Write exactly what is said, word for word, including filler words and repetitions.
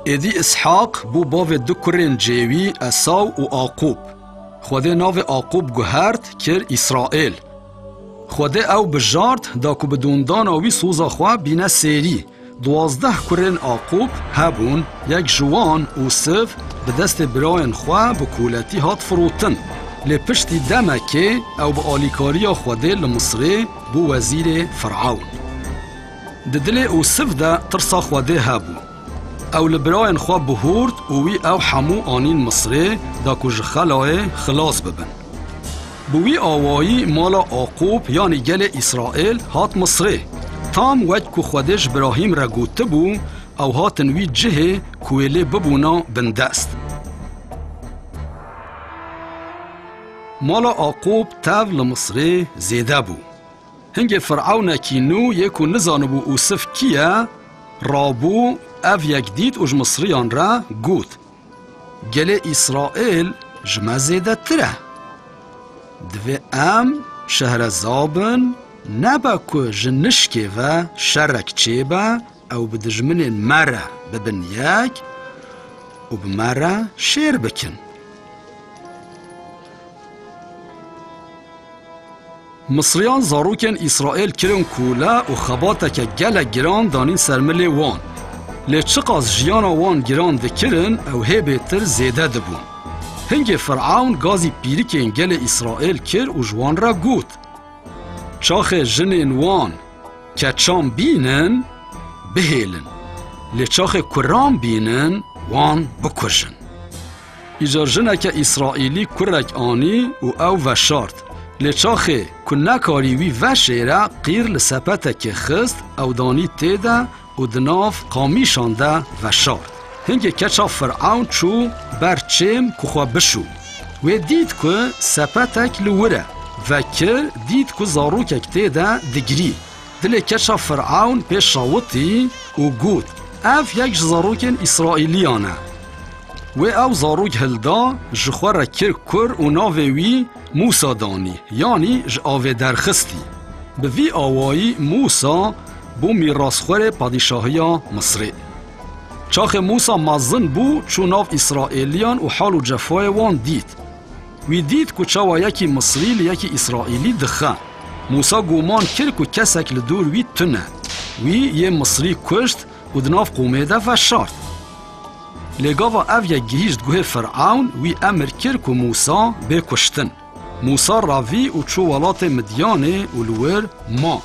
Êdî Îshaq bû bavê du kurên cêwî Esaw û Aqûb. Xwedê navê Aqûb guhert, kir Îsraêl. Xwedê ew bijart, da ku bi dûndana wî soza xwe bîne sêrî. Duwazdeh kurên Aqûb hebûn, yek ji wan, Ûsiv, bi destê birayên xwe bi koletî hat firotin. Lê piştî demekê ew bi alîkariya Xwedê li Misrê bû wezîrê Firewn. Di dilê Ûsiv de tirsa Xwedê hebû. Ew li birayên xwe bihort û wî ew hemû anîn Misrê, da ku ji xelayê xilas bibin. Bi wî awayî mala Aqûb, yanî gelê Îsraêl, hat Misrê. Tam wek ku Xwedê ji Birahîm re gotibû, ew hatin wî cihê ku wê lê bibûna bindest. Mala Aqûb tev li Misrê zêde bû. Hingê Firewnekî nû yê ku nizanibû Ûsiv kî ye, rabû, ev yek dît û ji Misriyan re got, Gelê Îsraêl ji me zêdetir e. Divê em şehrezax bin, nebe ku ji nişkê ve şerek çêbe, ew bi dijminên me re bibin yek û bi me re şêr bikin. Misriyan zarokên Îsraêl kirin kole û xebateke gelek giran danîn ser milê wan. Lê çiqas jiyana wan giran dikirin, ew hê bêtir zêde dibûn. Hingê Firewn gazî pîrikên gelê Îsraêl kir û ji wan re got, Çaxê jinên wan keçan bînin, bihêlin. Lê çaxê kuran bînin, wan bikujin. Îcar jineke Îsraîlî kurek anî û ew veşart. Lê çaxê ku nekarî wî veşêre, qîr li sepetekê xist, ew danî tê de û di nav qamîşan de veşart. Hingê keça Firewn çû ber çêm ku xwe bişû. Wê dît ku sepetek li wir e. Vekir, dît ku zarokek tê de digirî. Dilê keça Firewn pê şawitî û got, Ev yek ji zarokên Îsraîliyan e. Wê ew zarok hilda, ji xwe re kir kur û navê wî Mûsa danî, yanî ji avê derxistî. Bi vî awayî Mûsa bû mîrasxwerê padîşahiya Misrê. Çaxê Mûsa mezin bû, çû nav Îsraîliyan û hal û cefayê wan dît. Wî dît ku çawa yekî Misrî li yekî Îsraîlî dixe. Mûsa guman kir ku kesek li dor wî tune. Wî yê Misrî kuşt û di nav qomê de veşart. Lê gava ev yek gihîşt guhê Firewn, wî emir kir ku Mûsa bê kuştin. Mûsa revî û çû welatê Midyanê û li wir ma.